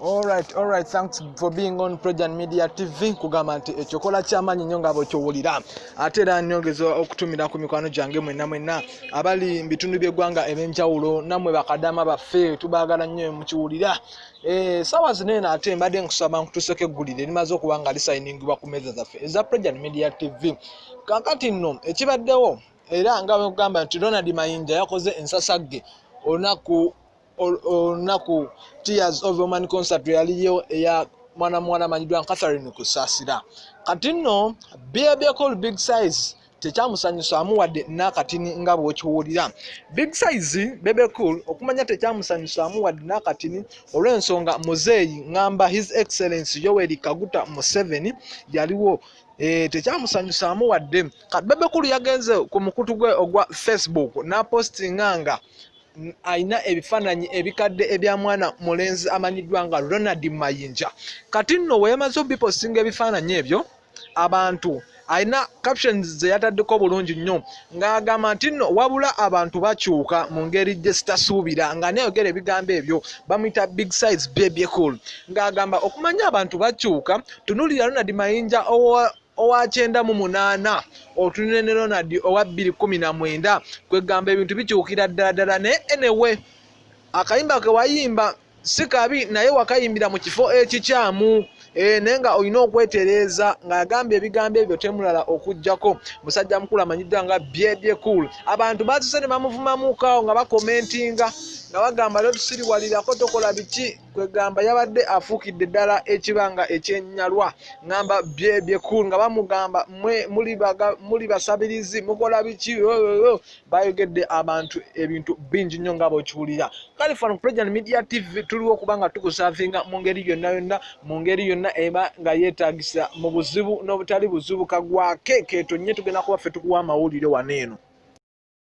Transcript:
Alright, thanks for being on Projan Media TV. Kugamba nti ekyokola kyamaanyi nnyo nga bw'okiwulira. Ate era nnyongeza okutumira ku mikwano gyange mwenna mwenna abali mu bitundu by'eggwanga eb'enjawulo, nammwe bakadama baffe tubaagala nnyo mukiwulira. Saawa zino eno ate mbadde nkusaba nkutuuseko eggulire limaze okuba nga lisayiningibwa ku mmeeza zaffe eza Projan Media TV. Kaakati nno ekibaddewo era nga bwe nkugamba nti Ronald Mayinja yakoze ensasagge olunaku Tears of Woman concert yaliyo eya mwana muwala amanyiddwa Catherine Kusaasira. Kati nno Bebe Cool Big Size tekyamusanyusaamu wadde n'akatini nga bw'okiwulira. Big Size Bebe Cool okumanya tekyamusanyusaamu wadde n'akatini olw'ensonga muzeeyi ngamba His Excellency Yoweri Kaguta Museveni yaliwo. Tekyamusanyusaamu wadde. Kati Bebe Cool yagenze ku mukutu gwe ogwa Facebook n'apostinga nga alina ebifaananyi ebikadde ebya mwana mulenzi amanyiddwa nga Ronald Mayinja. Kati nno we yamaze obipostinga ebifaananyi ebyo, abantu alina captions ze yataddeko bulungi nnyo ng'agamba nti nno wabula abantu bakyuka mu ngeri gye zitasuubira, nga nayogera ebigambo ebyo bamuyita Big Size Bebe Cool, ng'agamba okumanya abantu bakyuka, tunuulira Ronald Mayinja owa 98 otunule ne Ronald owa 2019, kwegamba ebintu bikyukira ddala ddala. Naye anyway, akayimba ke wayimba si kabi, naye wakayimbira mu kifo ekikyamu, naye nga olina okwetereeza. Ng'agambye ebigambo ebyo temulala okuggyako musajja mukulu amanyiddwa nga Bebe Cool. Abantu baatuse ne bamuvumamuukaawo nga bakomentinga nga bagamba totusiriwalirako, tokola biki, kwegamba yabadde afuukidde ddala ekibanga ekyenyalwa. Ngamba Bebe Cool nga bamugamba mwe muli basabirizi, mukola biki, bayogedde abantu ebintu bingi nnyo nga bw'okiwulira. Kale fano Projan Media TV tuliwo okuba nga tukusavinga mu ngeri yonna yonna, mu ngeri yonna eba nga yeetagisa, mu buzibu n'obutali buzibu, kagwake keetonye tugenda kuba ffe tukuwa amawulire wano eno.